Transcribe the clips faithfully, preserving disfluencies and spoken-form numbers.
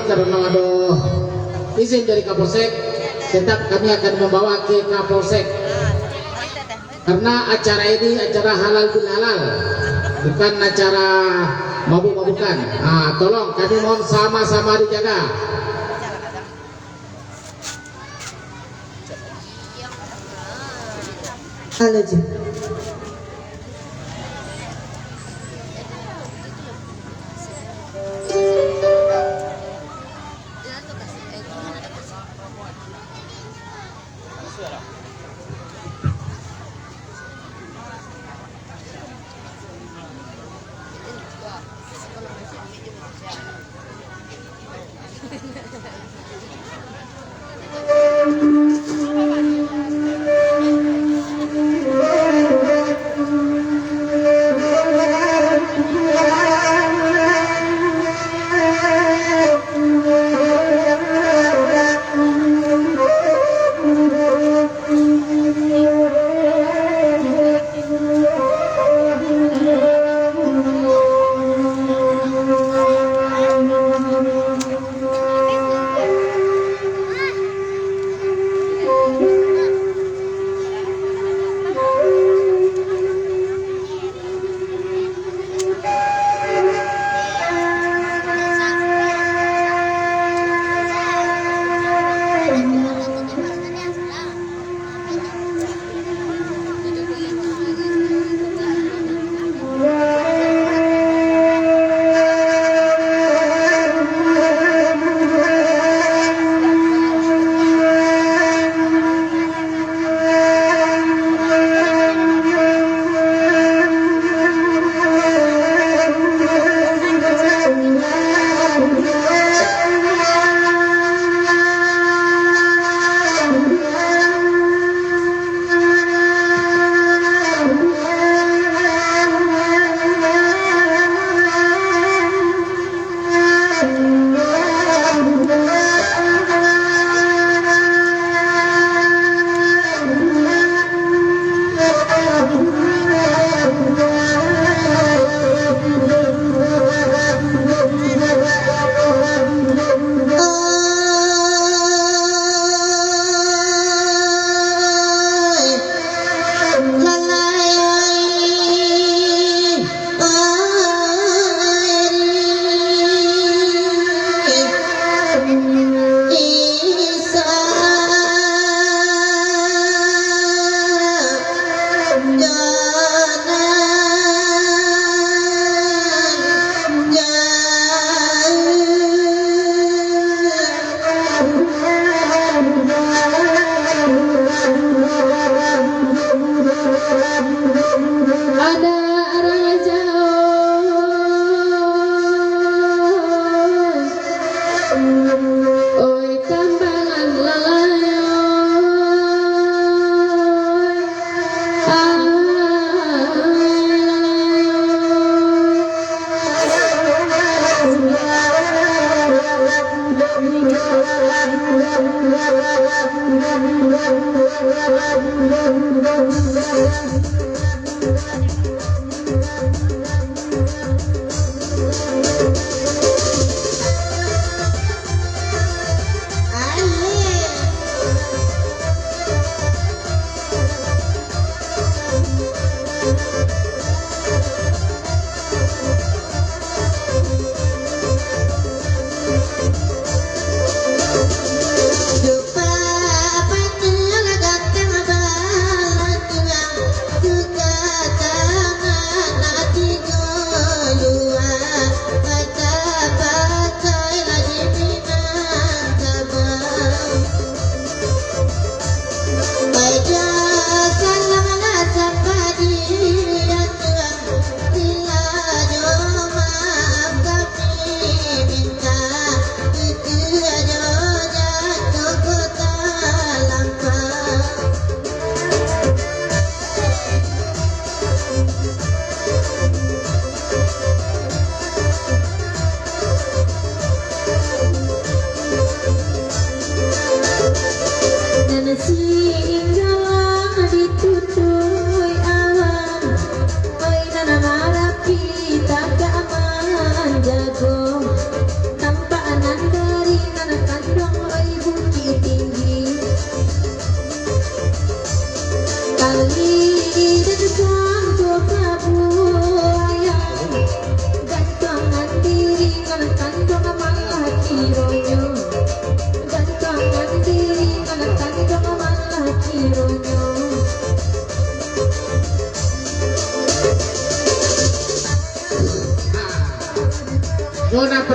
Karena ada izin dari Kapolsek, tetap kami akan membawa ke Kapolsek. Karena acara ini acara halal bil halal, bukan acara mabuk-mabukan. Ah, tolong kami mohon sama-sama dijaga. Halo, Ji.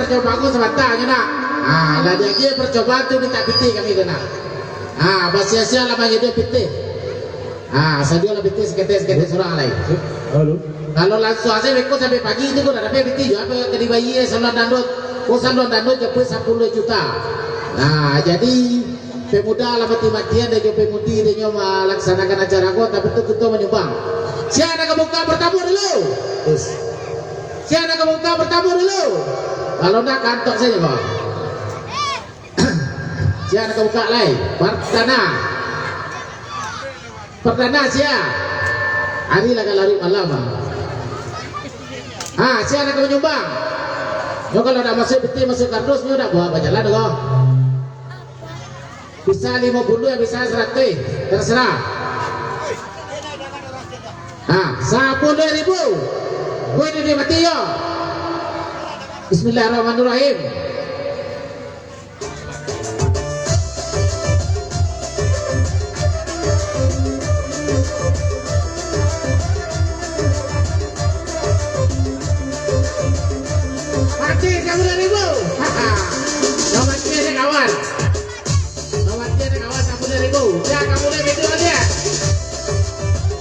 Coba aku sabanta nyo nak. Ah, lah diagiah percobaan tu mintak pitih kami tu nak. Ah, basia-sia lah mangiduik pitih. Ah, sajual lah pitih saketek-saketek surang lai. Halo. Kalau lansuang se beko sampai pagi tu, ko dak dapek pitih juo, apo ka dibayia saluang dangdut. Ko saluang dangdut japuik sapuluah juta. Nah, jadi pemuda lah mati-matian dan jo pemudi dan nyo malaksanakan acara ko, tapi tu kito manyumbang. Sia nan ka buka partamo dulu? Yes. Sia nan ka buka partamo dulu? Kalau ndak, kantok sajo ko. Sia nan ka buka lai? Pardana. Pardana sia? Ari lah ka laruik malam, ah. Ha, sia nan ka manyumbang? Nyo kalau dak masuak pitih, masuak kardus, nyo dak buliah bajalan doh. Bisa limo puluah, bisa saratuih, terserah. Ha, sapuluah ribu. Weh, ini mati yo. Bismillahirrahmanirrahim. Mati sapuluah ribu. Haha. Dah mati dah kawan. Dah mati dah kawan, sapuluah ribu. Dah kamu dah video dia.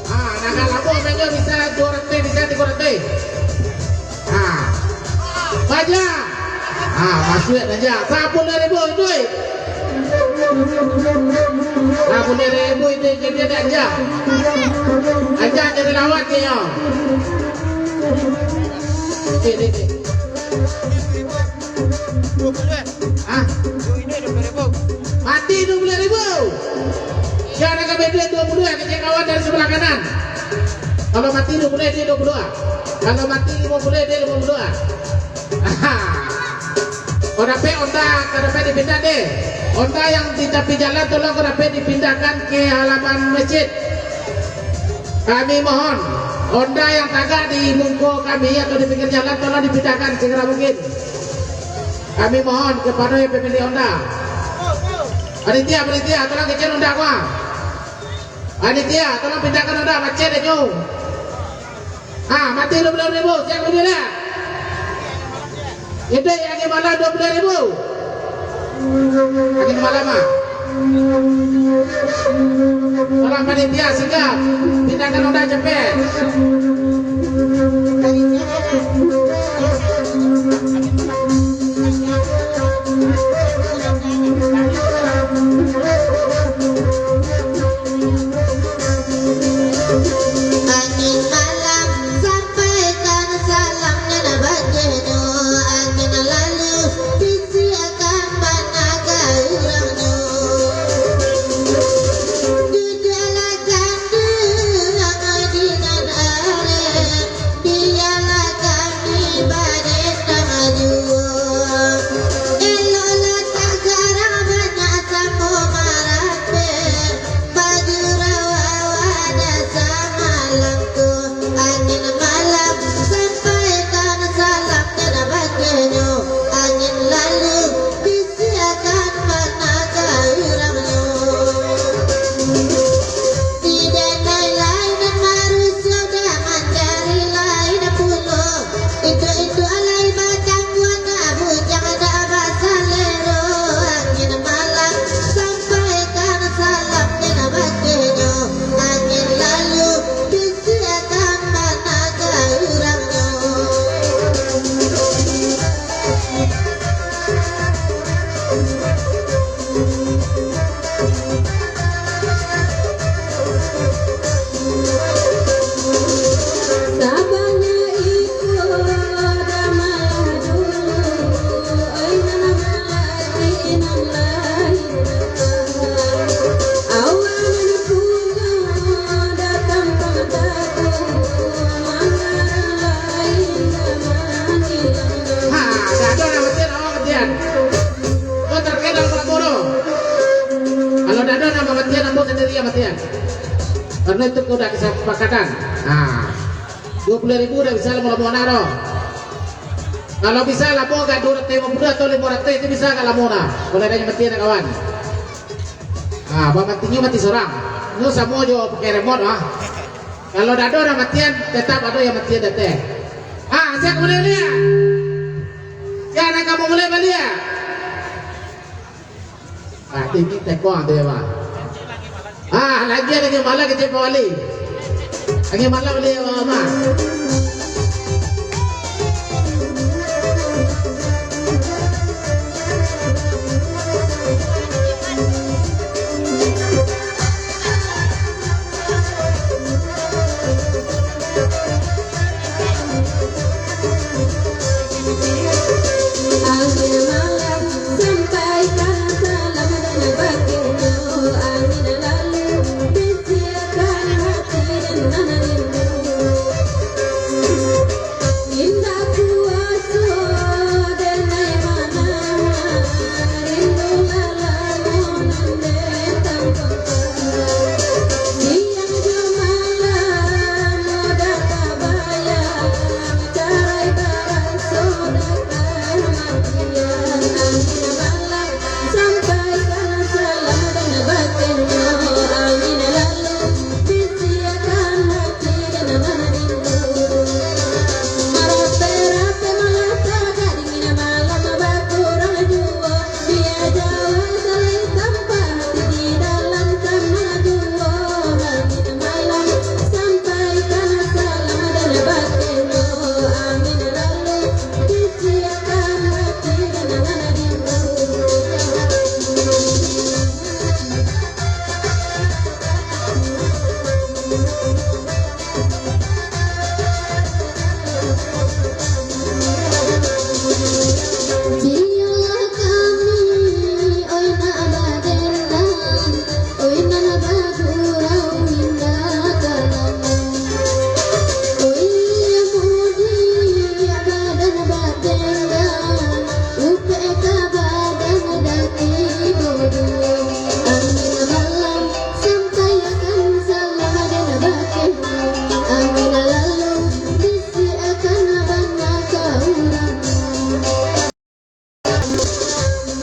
Ah, nak labo main bisa dua ratus, bisa tiga ratus. Ha. Baja. Ha, masuak aja. Sapuluah ribu itu. Sapuluah ribu itu jadi aja. Aja jadi lawan dia. Dek, dek, dek. Ha? Mati dua puluah ribu. Sia nan ka beri duit dua puluah, kecek kawan dari sebelah kanan. Kalau mati dua puluah, dia dua puluah. Kalau mati lima puluh, dia lima puluh. Aha. Kau dapek onda, kau dapek dipindah deh. Onda yang di tapi jalan, tolong kau dapek dipindahkan ke halaman masjid. Kami mohon, onda yang tagak di muko kami atau di pinggir jalan, tolong dipindahkan segera mungkin. Kami mohon kepada yang pemilik onda. Panitia, panitia, tolong kecek onda ko. Panitia, tolong pindahkan onda, macet deh, nyo. Ha, mati dua puluah ribu, siap dulu lah. Itu yang malam dua puluah ribu. Angin malam, ah. Tolong panitia, sigap. Pindahkan onda cepek. Angin malam sampaikan salam nan bajanyo, angin lalu bisiakan bana ka urangnyo. Duduaklah kanduang di nan arek, bialah kami badendang juo. Eloklah tagarang banyak samo marapek, bagurau awan dasa malam ko. Angin malam sampaikan salam nan bajanyo, angin lalu bisiakan bana ka urangnyo. Di denai lai nan marusuah dah mancari lain pulo. Itu-itu alai batangguang, bujang dak basalero. Angin malam sampaikan salam nan bajanyo, angin lalu bisiakan bana ka urangnyo. Sabanyak iko damalah dulu, ai nan malati nan lain. Awak nan punyo datang pang taku, mangarang lain da mangilangnya. Ha, dado nan matian, awak matian. Kau terkenal berbodoh. Kalau dado nan matian, ambo sendiri yang matian. Karena itu kau dah kesepakatan. Ha. Dua puluah ribu dah bisa lamo-lamo nak doh. Kalau bisa lamo agak dua ratus lima puluh atau lima ratus itu bisa agak lamo nah. Kalau ada yang mati ada kawan. Ah, bamantinyo mati sorang. Nyo samo jo pakai remote ah. Kalau dado dah matian, tetap ada yang matian datang. Ah, siap kemudian dia. Siap nak Ka mamulai baliak. Ah, tinggi teko tu ya, Bang. Ah, lagi lagi malam kecil Pak Wali. Lagi malam baliak, Bang.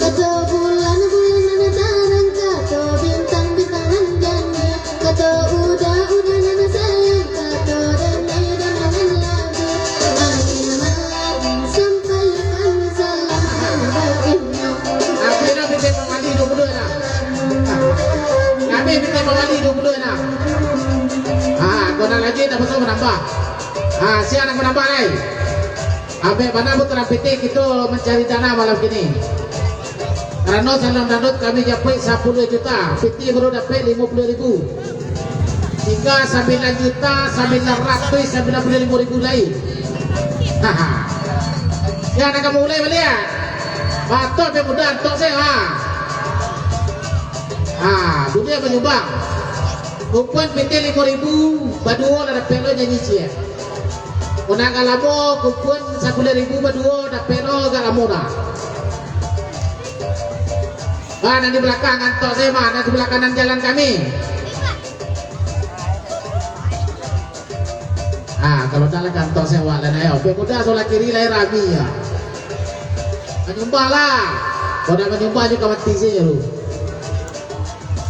Kato bulan, bulan nan tarang, kato bintang, bintang nan janiah, kato uda, uda nan sayang, kato dame, dame nan labiah. Amin malam sampaikan salam dan bahagia. Amin, amin, amin, amin, amin, amin. Kami minta mawali dua puluh nah. Ah, kau nak lagi tak pasal menambah. Ah, siapa nak menambah lai? Ambek bana putaran pitih kito mancari dana malam kini. Karano salam dangdut kami japuik sapuluah juta, pitih baru dapek limo puluah ribu. Tingga sambilan juta sambilan ratuih sambilan puluah limo ribu lai. Haha. Ya, nak ka mulai baliak. Batok pe mudah antok se, ha. Ha, buliah manyumbang. Kumpul pitih limo ribu, baduo lah dapek lo nyanyi ciek. Kok nak agak lamo, kumpul sapuluah ribu baduo, dapek lo agak lamo dah. Bah, nan di balakang antok se mah, nan di balakang nan jalan kami. Ah, kalau dah lah kantor sewa lah, nah, yo. Pemuda sebelah kiri lah rami, ya. Manyumbang lah. Kalau nak manyumbang juga mati saja lu.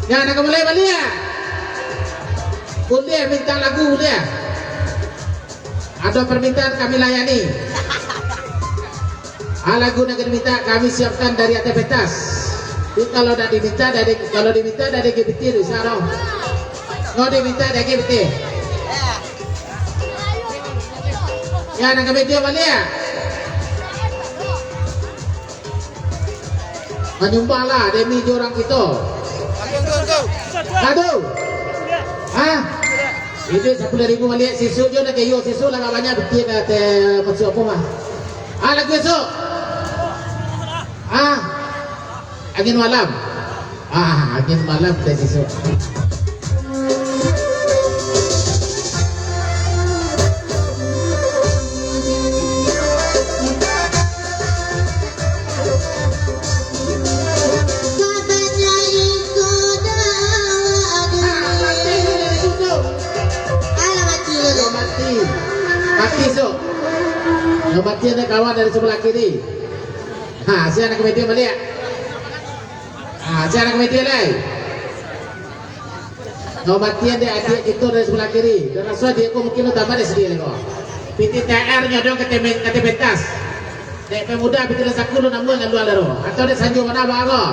Ya, nak ka mulai baliak, ya? Buliah minta lagu, buliah. Ada permintaan kami layani. Ah, lagu nan ka diminta kami siapkan dari ateh pentas. Tapi kalau dak diminta dari, kalau diminta dari G B T tu, bisa dong. Kalau diminta dari G B T. Ya, nan kami dia baliak, ya? Manyumbang lah demi jo urang kito. Aduh. Hah? Itu sapuluah ribu baliak, sisuk jo nak kayo, sisuk lah banyak pitih dah teh masuk apa mah. Ah, lagu esok. Ah, angin malam. Ah, angin malam teh sisuk. Katanya iko dah. Alah, mati lo tu. Mati. Mati, sok. Yang mati ada kawan dari sebelah kiri. Ha, sia nak ka media baliak. Ha, sia nak ka media lai. Kau matian dek adiak kito dari sebelah kiri. Dan raso adiak ko mungkin lo tambah dari sini lai ko. P T T R nyo dong ka te-, ka ateh pentas. Dek pemuda pitih saku lo namuah lalu alaro. Atau dek sanjo bana baro.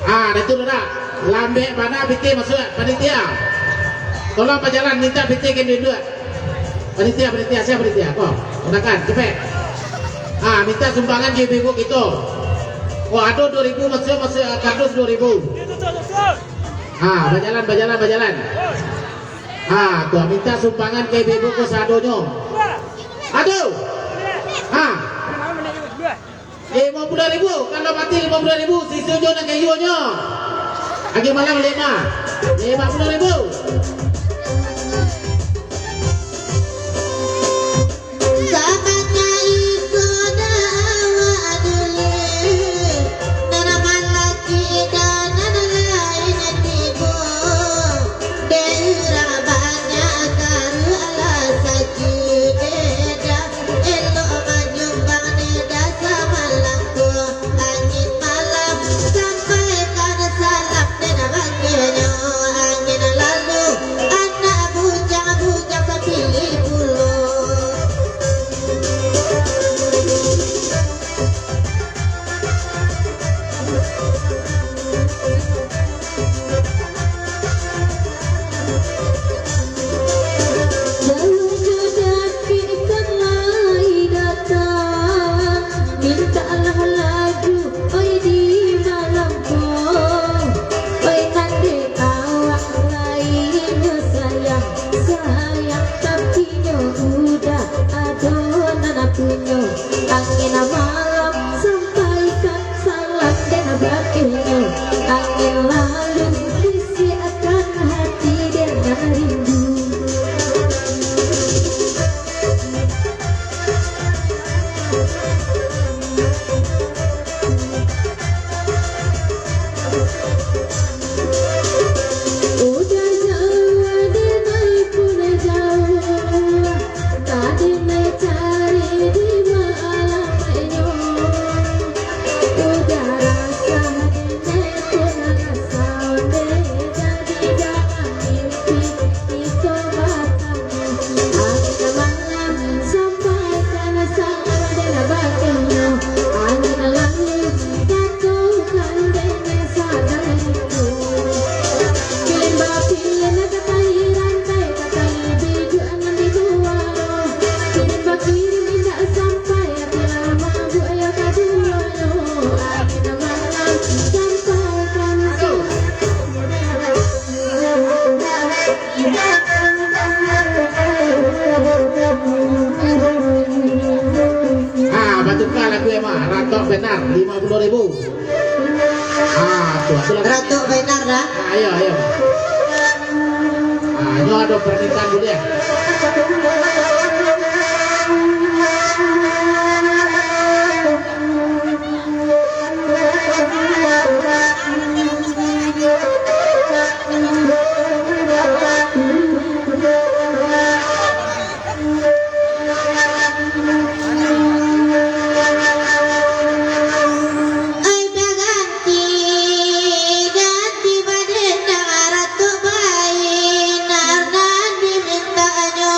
Ah, dah tu dah. Lambek bana pitih masuak panitia. Tolong bajalan minta pitih ka duduak. Panitia, panitia, sia panitia? Ko, gunakan, cepek. Ah, minta sumbangan ka ibu-ibu kito. Oh, ado duo ribu masuak, masuak, ah, kardus duo ribu. Ah, bajalan, bajalan, bajalan. Ah, tu minta sumbangan ka ibu-ibu ko sadonyo. Aduh. Ah. Limo puluah ribu, kalau mati limo puluah ribu, sisi ujo nan kayuanyo. Agiah malam lima. Lima puluah ribu. Sabanyak iko dah awak dulu, nan malaki dan nan lain tibo. Dek urang banyak karuah lah sakik beda, elok manyumbang ni dah samalam ko. Angin malam sampaikan salam den bagianyo, angin lalu anak bujang-bujang sapilih pulo. Jauah jo dakek kan lai datang, mintaklah lagu, oi, di malam ko. Oi, nan dek awak lain nyo sayang, sayang, tapi nyo udah ado nan punyo. Angin malam sampaikan salam den bagianyo, angin lalu bisiakkan hati den nan rindu. Udah jauah denai pun jauah, tadi nai cari di malam nyo. Udah rasa denai pun rasa onde, jadi jangan mimpi iko batang. Angin malam sampaikan salam den bagianyo, angin lalu jatuhkan den sadang rindu. Pilin bapilin ka tali rantai, ka tali bijuak nan di luar. Pilin bakirim indak sampai, apilah mabuk yo kaduonyo. Angin malam sampaikan salam. Ah, batuka lagu Ema, Ratok Benar, limo puluah ribu. Ah, tu, tu lah. Ratok Benar, dah. Ah, ayo, ayo. Ah, nyo ado permintaan buliah. Ai baganti, ganti badendang Ratok Benar nan dimintanyo.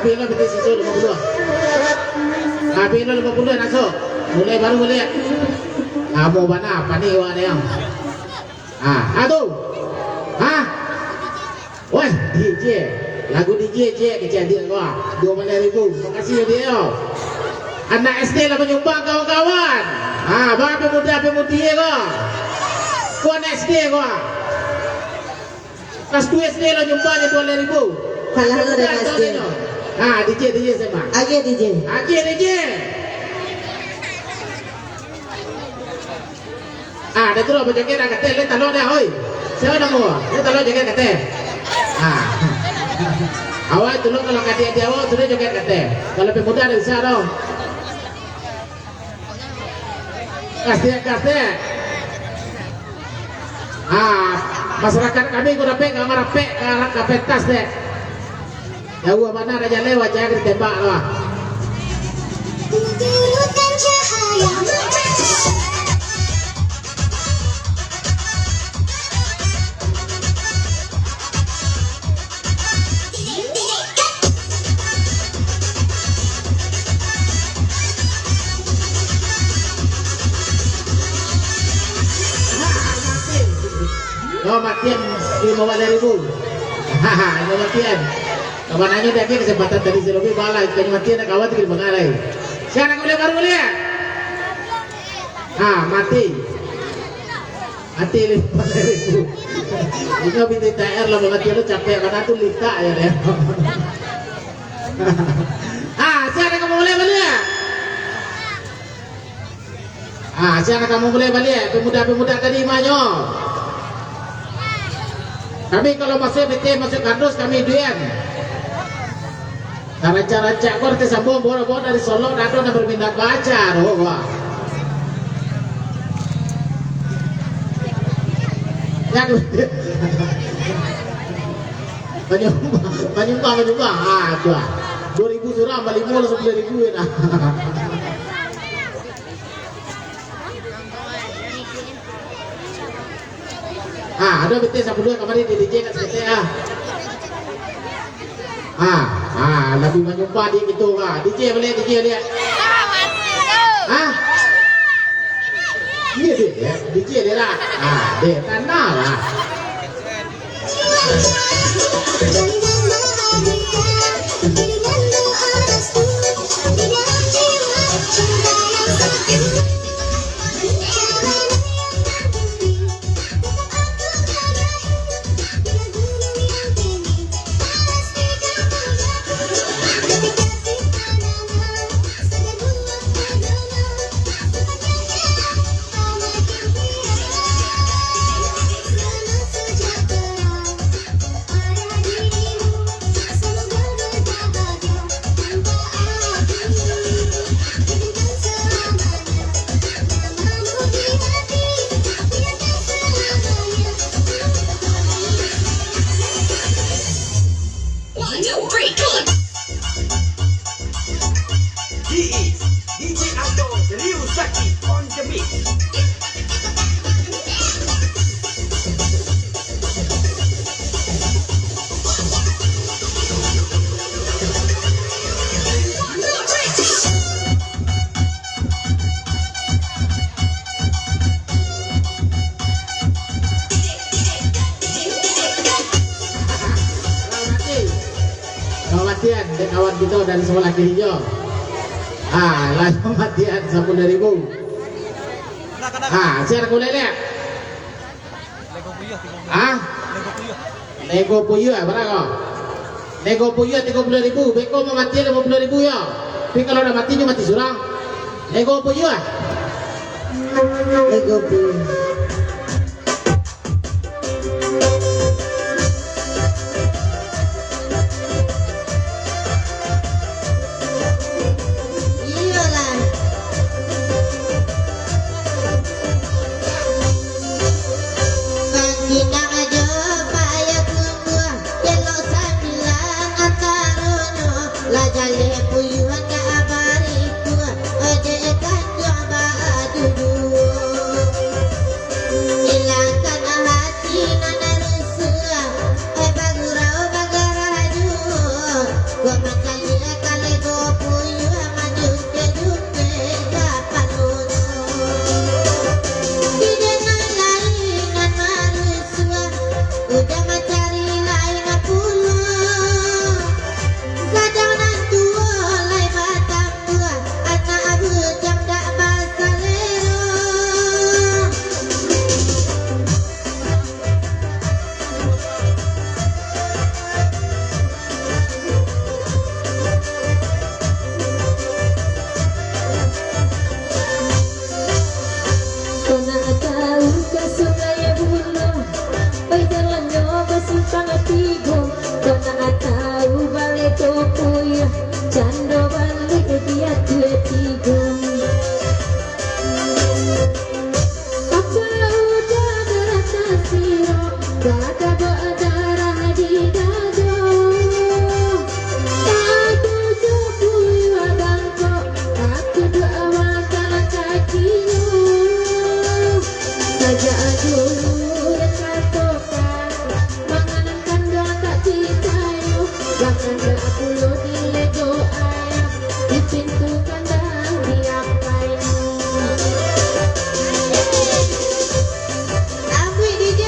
Habih lo pitih susu limo puluah. Habih lo limo puluah, masuk. Mulai baru baliak. Lamo bana, panik awak ni, yo. Ah, ah, tu. Hah? Weh, D J. Lagu D J, je, kecil dia ko. Dua baleh ribu. Makasih yo, dia, yo. Anak S D lah manyumbang, kawan-kawan. Ah, bang, pemuda-pemudi ko. Ko anak S D ko. Kelas dua S D lah nyumbang je dua baleh ribu. Salah lo dari S D. Ah, D J, D J sama. Agiah D J. Agiah D J. Ah, dah tu lah, bajoget dah, kateh, leh, talok dah, oi. Siapa nama? Leh, talok joget, kateh. Ah. Awak tu lo, kalau kadik-kadik awak sudah joget, kateh. Kalau pemuda dah bisa dah. Kasih, kasih. Ah, masyarakat kami ko dapek ka marapek ka, ka pentas dek. Jauah bana dah jaleh, wajah ka ditembak lah. Tuturkan cahaya mata. Oh, matian limo baleh ribu. Haha, limo matian. Kawanannyo diambiak kesempatan tadi, si Robi bala, ikanyo matian, nak kawan tu kena mangalai. Sia nak ka bali baru baliak? Ha, mati. Mati limo baleh ribu. Inyo binti T R lah, mati lo capek, mana tu litak ya dia. Ha, sia nak ka bali baliak? Ah, sia nan ka mamulai baliak, pemuda-pemuda tadi mah nyo. Kami kalau masuak pitih, masuak kardus, kami duian. Nan rancak-rancak ko, nanti sambung, bawa-bawa dari Solok, dak ado nan berminat baca, doh, wah. Yang manyumbang, manyumbang, manyumbang. Ah, tu ah. Dua ribu surang, balimo lah sapuluah ribu, yo, nah. Ah, ado pitih sapuluah kamari di D J kat saketek, ah. Ah, ah, labiah manyumbang di kito, ah. D J baliak, D J baliak. Ah? Iyo, dek, yo. D J dek lah. Ah, dek, tanang lah. One, two, three, go! He is D J Anto, the Liu Saki on the mix. Matian, dek kawan kito dari sabalah kiri jo. Ah, lah matian sapuluah ribu. Ah, sia nak ka mulai liak? Ah? Nego puyuah, bara ko? Nego puyuah tigo puluah ribu, beko mamati limo puluah ribu yo. Tapi kalau dah mati, nyo mati surang. Nego puyuah. Nego puyuah. Iyolah. Bangkinang jo payah tumbuah, elok sambilan antaronyo, lah jaleh puyuah ka barikuah, ojek tanjuang baduduak. Bahkan dapulu dilegoan, di pintu kandang diapain. Tabuik D J.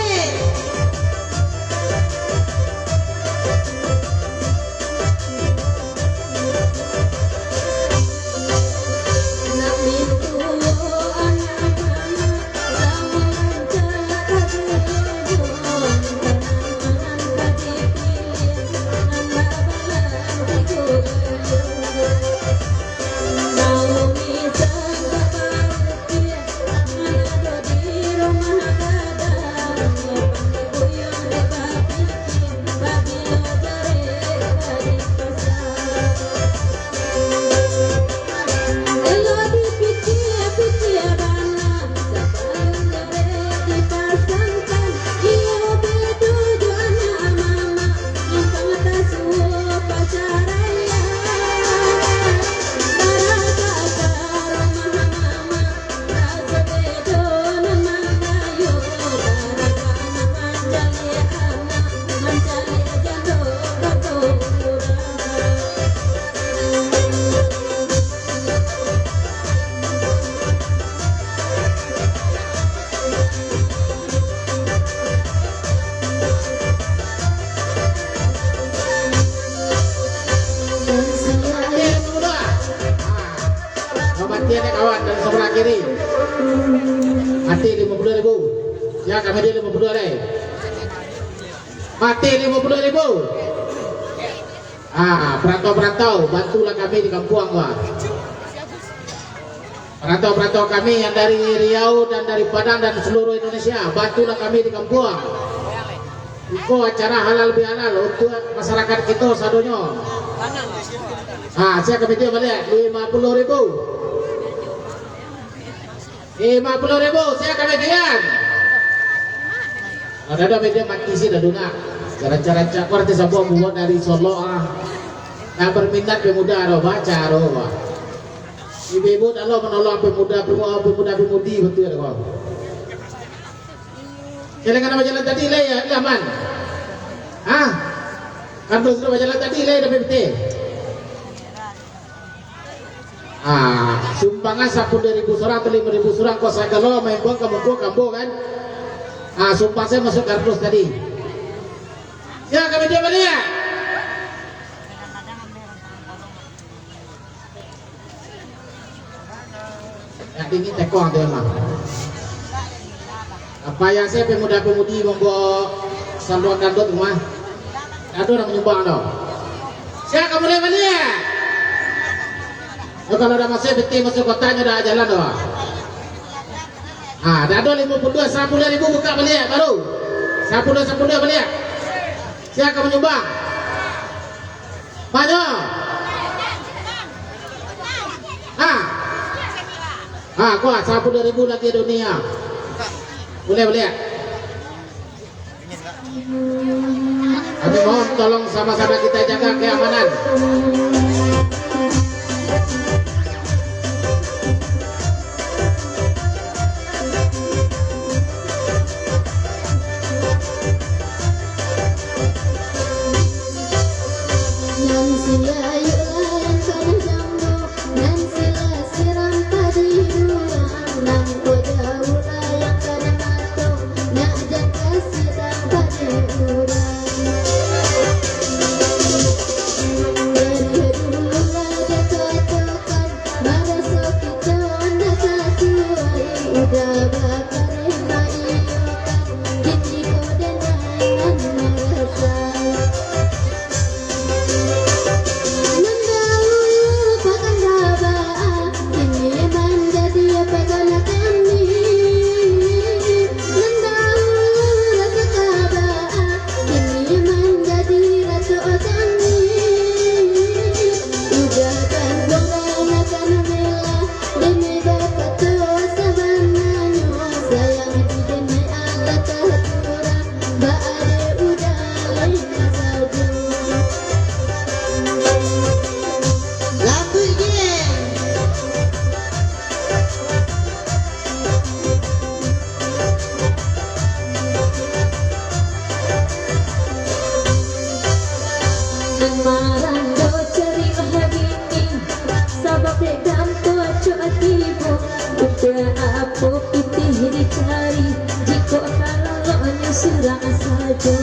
Mati nih kawan dari sebelah kiri. Mati lima puluh ribu. Ya, kami dia lima puluh deh. Mati lima puluh ribu. Ah, perantau-perantau, bantulah kami di kampuang, wah. Perantau-perantau kami yang dari Riau dan dari Padang dan seluruh Indonesia, bantulah kami di kampuang. Iko acara halal bihalal untuk masyarakat kito sadonyo. Ah, sia kami dia baliak lima puluh ribu. Lima puluh ribu, sia kami kian. Ada-ada media mati sih dah dulu nak. Cara-cara cak artis apa buat dari Solo ah. Nak berminat pemuda ado baca ado bah. Ibu-ibu dah lo menolong pemuda, pemuda, pemuda pemudi betul ado bah. Kalian kan bajalan tadi lah ya, lah man. Hah? Kan terus bajalan tadi lah dah betul. Ah, sumbangan sapuluah ribu surang atau limo ribu surang, kok sagalo main buang ka muko kambo kan? Ah, sumpah saya masuk kardus tadi. Ya, kami dia baliak. Yang tinggi tekong tu memang. Apa yang saya pemuda-pemudi mambawa saluang dangdut rumah? Ado nak manyumbang tu. Sia ka mulai baliak. Yo, kalau dah masuk piti, masuk kotaknyo dah jalan tu. Ha, dah ado limo puluah, sapuluah ribu buka baliak baru. Sapuluah, sapuluah baliak. Sia ka manyumbang? Banyak. Ha. Ha, kuat, sapuluah ribu lagi dunia. Boleh, boleh. Kami mohon tolong sama-sama kita jaga keamanan. Nan silayuak layang ka jambo, nan sila siram padi urang, nan ko jauah layang ka mato, nak jan ka sidang padi urang. Dari dulu lah dikatokan, Marando cari lah bini, sabab dek dampo acok ati ibu. Untuak apo pitih dicari, jikok kalonyo surang sajo.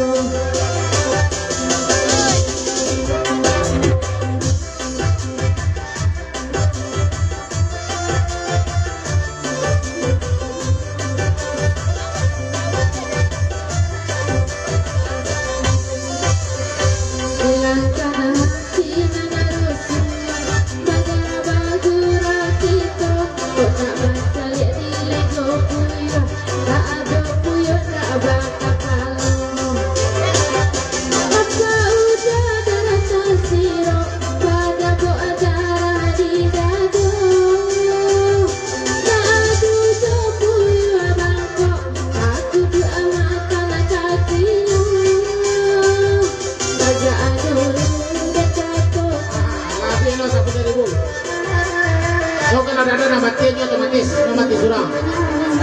Yo, kalau ado nan mati, nyo otomatis, nyo mati surang.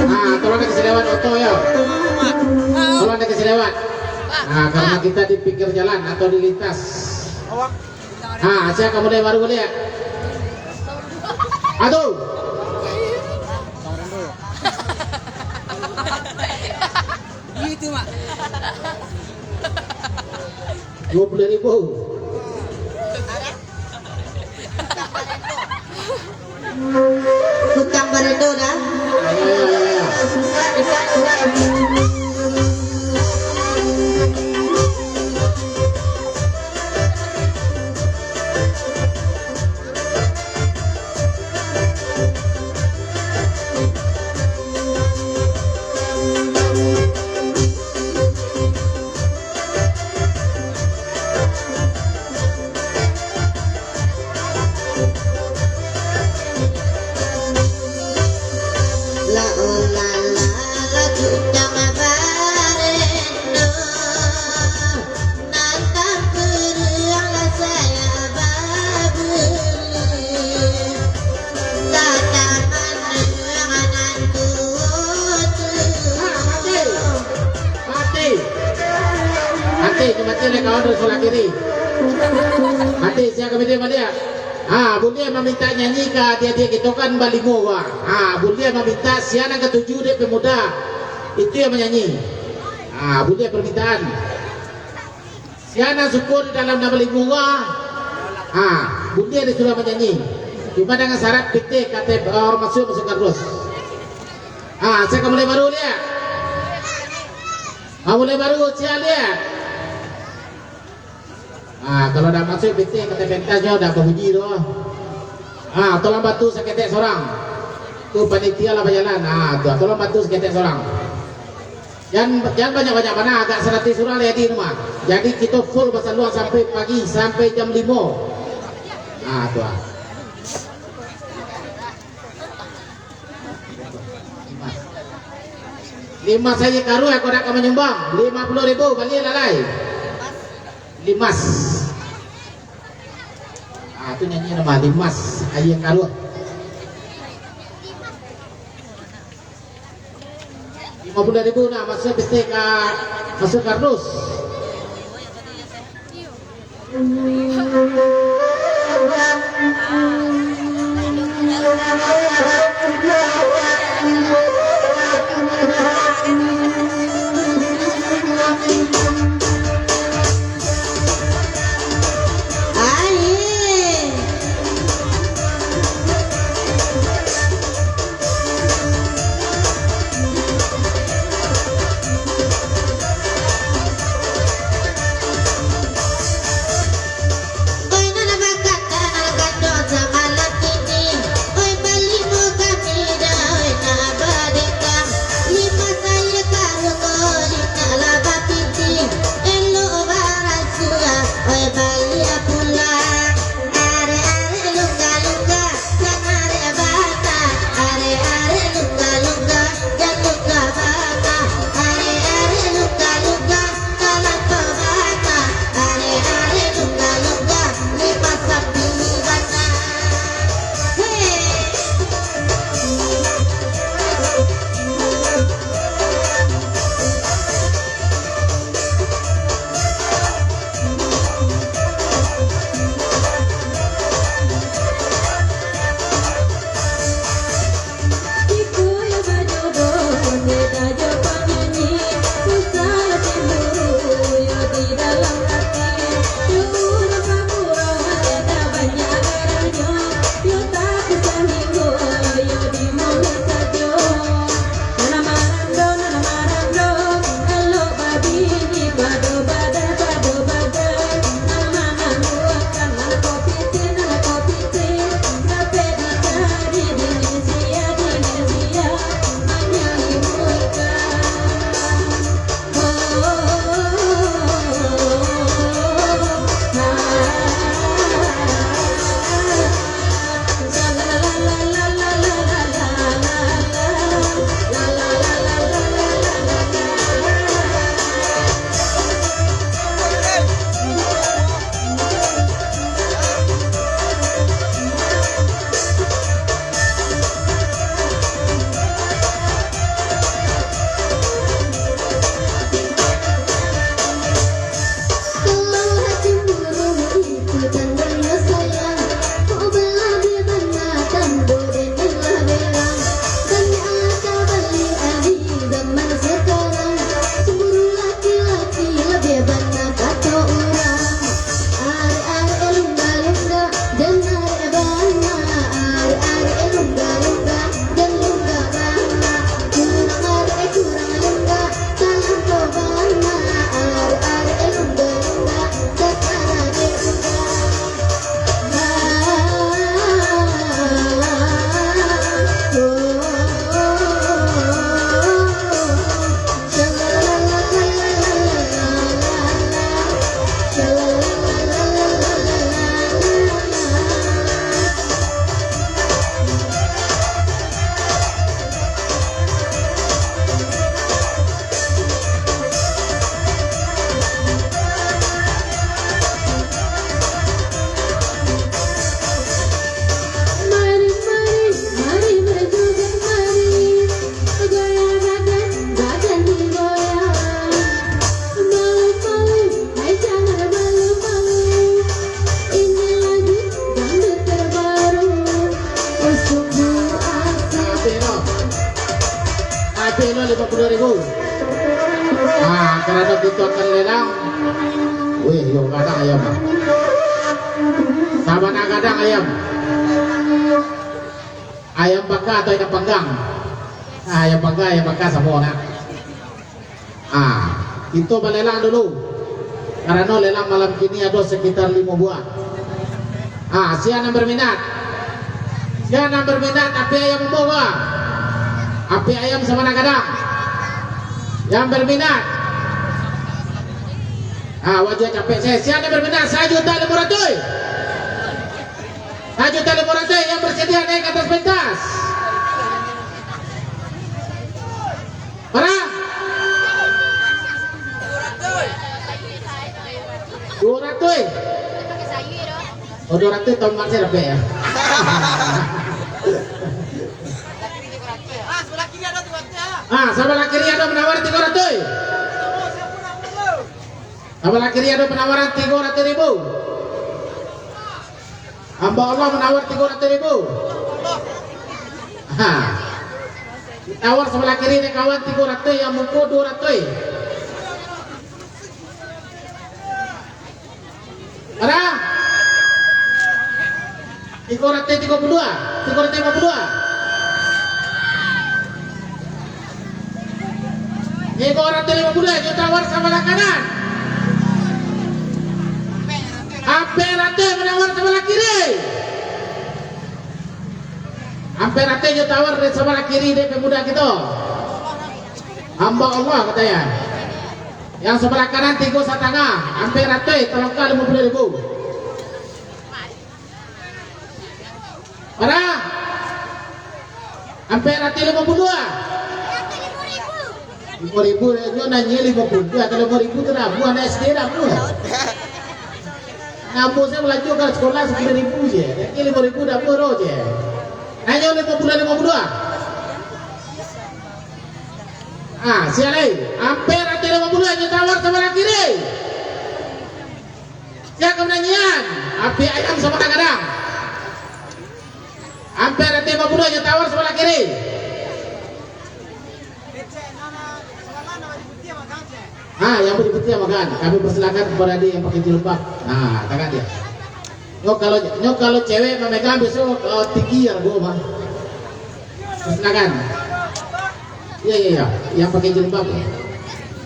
Ah, tolong dikasih lewat oto, yo. Tolong dikasih lewat. Ah, karena kita di pinggir jalan atau di lintas. Ah, sia ka mulai baru baliak. Ado. Duo puluah ribu. Tukang barendo dah. Mati. Mati, tu mati dek kawan dari sabalah kiri. Mati, sia ka baliak. Ha, buliah mamintak nyanyi ka adiak-adiak kito kan balimo, wah. Ha, buliah mamintak sia nan katuju dek pemuda. Itu yang manyanyi. Ha, buliah permintaan. Sia nan suko di dalam namo limo urang, ha, buliah disuruah manyanyi. Cuma dengan syarat pitih kateh, eh, masuak, masuak kardus. Ha, sia ka mulai baru liak. Ha, mulai baru, sia liak. Ha, kalau dah masuak pitih kateh pentasnyo, dah babuji tu. Ha, tolong bantu saketek sorang. Tu panitia lah bajalan. Ha, tu, tolong bantu saketek sorang. Jan, jan banyak-banyak bana, agak saratuih urang lah jadi tu mah. Jadi kito full basaluang sampai pagi, sampai jam limo. Nah, tu ah. Limas. Limas sajo karuah, kok nak ka manyumbang. Limo puluah ribu, bali lah lai. Limas. Ah, tu nyanyi nama Limas, aia karuah. Limo puluah ribu nah, masuak pitih ka, masuak kardus. Dua ribu. Ah, karano kito akan lelang. Weh, yo gadang ayam. Sabana gadang ayam. Ayam baka atau ayam panggang? Ah, ayam baka, ayam baka samo nak. Ah, kito balelang dulu. Karano lelang malam kini ado sekitar limo buah. Ah, sia nan berminat? Sia nan berminat api ayam ambo, Bang? Api ayam sabana gadang. Yang berminat? Ah, wajah capek saya. Sia nan berminat? Sajuta limo ratuih. Sajuta limo ratuih yang bersedia naik ke atas pentas. Bara? Duo ratuih. Oh, duo ratuih tombak saya dapek ya. Ah, sabalah kiri ado menawar tigo ratuih. Sabalah kiri ado penawaran tigo ratuih ribu. Hamba Allah menawar tigo ratuih ribu. Ha. Tawar sabalah kiri ni kawan tigo ratuih, yang muko duo ratuih. Bara? Tigo ratuih tigo puluah, tigo ratuih limo puluah. Tigo ratuih limo puluah, nyo tawar sabalah kanan. Ampek ratuih manawar sabalah kiri. Ampek ratuih nyo tawar dari sabalah kiri dari pemuda kito. Hamba Allah katanya. Yang sabalah kanan tigo satangah, ampek ratuih, talongka limo puluah ribu. Bara? Ampek ratuih limo puluah. Limo ribu, nyo nanya limo puluah atau limo ribu tu dah buah, anak S D dah buah. Ambo saya belajar ka sekolah sepuluh ribu je. Jadi limo ribu dah buah doh je. Nanya limo puluah, limo puluah. Ah, sia lai. Ampek ratuih limo puluah, nyo tawar sabalah kiri. Sia ka mananyian? Api ayam sabalah gadang. Ampek ratuih limo puluah, nyo tawar sabalah kiri. Ah, yang putih-putih makan. Kami persilakan kepada dia yang pakai jilbab. Ah, tangan dia. Nyo kalau, nyo kalau cewek memegang besok, eh, tinggi ya, Bu, Bang. Silakan. Iya, iya, iya. Yang pakai jilbab.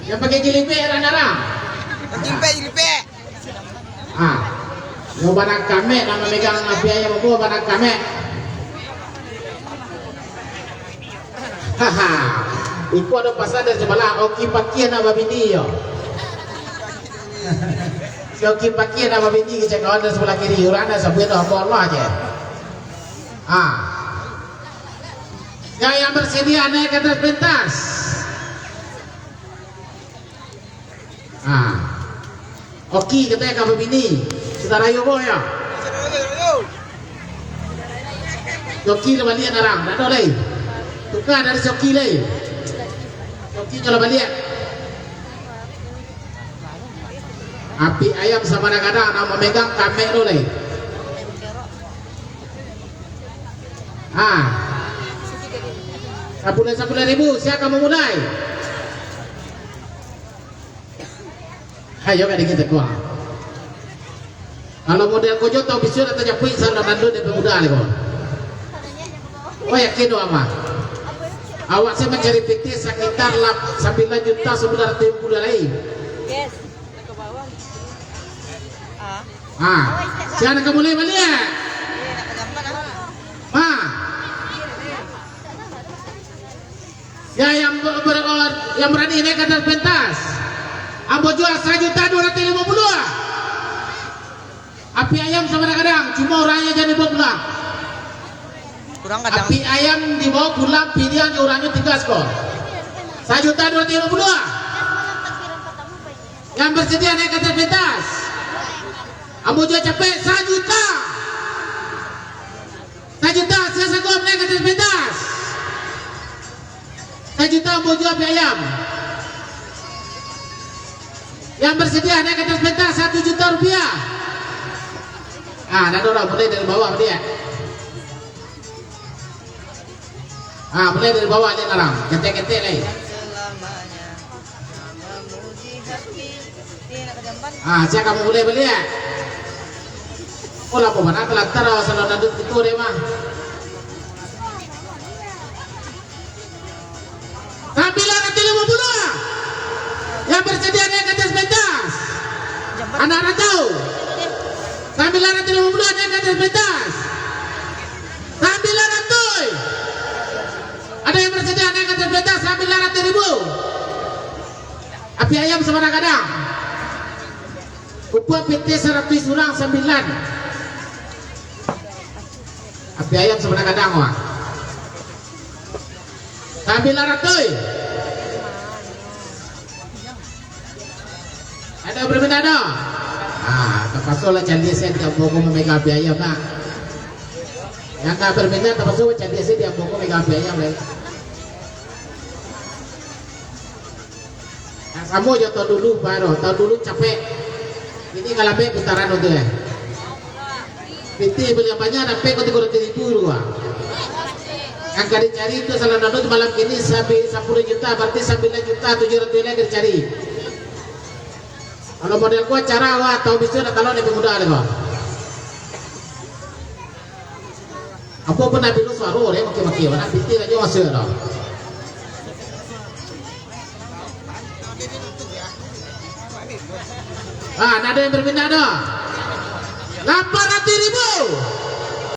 Yang pakai jilbab, Rana. Jilbab, jilbab. Ah. Yo, bana kamek nan mamegang api ayam ko, bana kamek. Haha. Iko ado pasan dari sabalah, oki pakia nak babini yo. Si oki pakia nak babini, kecek kawan dari sabalah kiri, urang nak sabuik tu, apa Allah je. Ah. Yang, yang bersedia naik ke atas pentas. Ah. Oki, katanya ka babini. Sudah rayo boh ya. Oki lah baliak narang, dak ado lai. Tukar dari si Oki lai. Oki kalau baliak. Api ayam sabana gadang, nak mamegang kamek tu lai. Ah. Sapuluah, sapuluah ribu, sia ka mamulai? Ayo, ka dingin tekuah. Kalau model ko jo tau bisuak atau japuik, salah nando dari pemuda ni ko. Oh, yakin doh, Amah? Awak sih mencari pitih sekitar lap-, sambilan juta sambilan ratuih ribu lai. Ah, sia nak mulai baliak? Ma. Ya, yang ber-, ber-, yang berani naik ke atas pentas. Ambo jual sajuta dua ratuih limo puluah. Api ayam sabana gadang, cuma urangnya jan dibawa pulang. Kurang gadang. Api ayam dibawa pulang, pilihan urangnya tiga skor. Sajuta dua ratuih limo puluah. Yang bersedia naik ke atas pentas. Ambo jual capek, sajuta. Sajuta, sia sanggup naik ke atas pentas? Sajuta ambo jual api ayam. Yang bersedia naik ke atas pentas, satu juta rupiah. Ah, dak ado urang, mulai dari bawah, dia. Ah, mulai dari bawah aja, narang. Ketek-ketek lai. Ah, sia ka mulai baliak. Oh, lamo bana talantar, ah, salon dangdut kito deh mah. Sambilan ratuih limo puluah. Yang bersedia naik ke atas pentas. Anak rantau. Sambilan ratuih limo puluah naik ke atas pentas. Sambilan ratuih. Ada yang bersedia naik ke atas pentas, sambilan ratuih ribu. Api ayam sabana gadang. Upah P T saratuih surang sambilan. Api ayam sabana gadang, wah. Sambilan ratuih. Ada berminat ado? Ah, tapaso lah caliak se, diambo ko mamegang api ayam lah. Yang ndak berminat, tapaso caliak se, diambo ko mamegang api ayam lah. Nah, samo jo tahun dulu, baru tahun dulu capek. Ini ka lambek putaran tu, eh. Pitih bali banyak, dapek ko tigo ratuih ribu tu, ah. Yang ka dicari tu salon dangdut malam kini sabi-, sapuluah juta, berarti sambilan juta tujuah ratuih lai ka dicari. Kalau model ko acara, wah, tahun bisuak nak talok dek pemuda deh ko. Apo pun nak pilu suaro deh, makin-makin, nak pitih aja masa dah. Ah, nak ada yang berminat dah? Lapan ratuih ribu.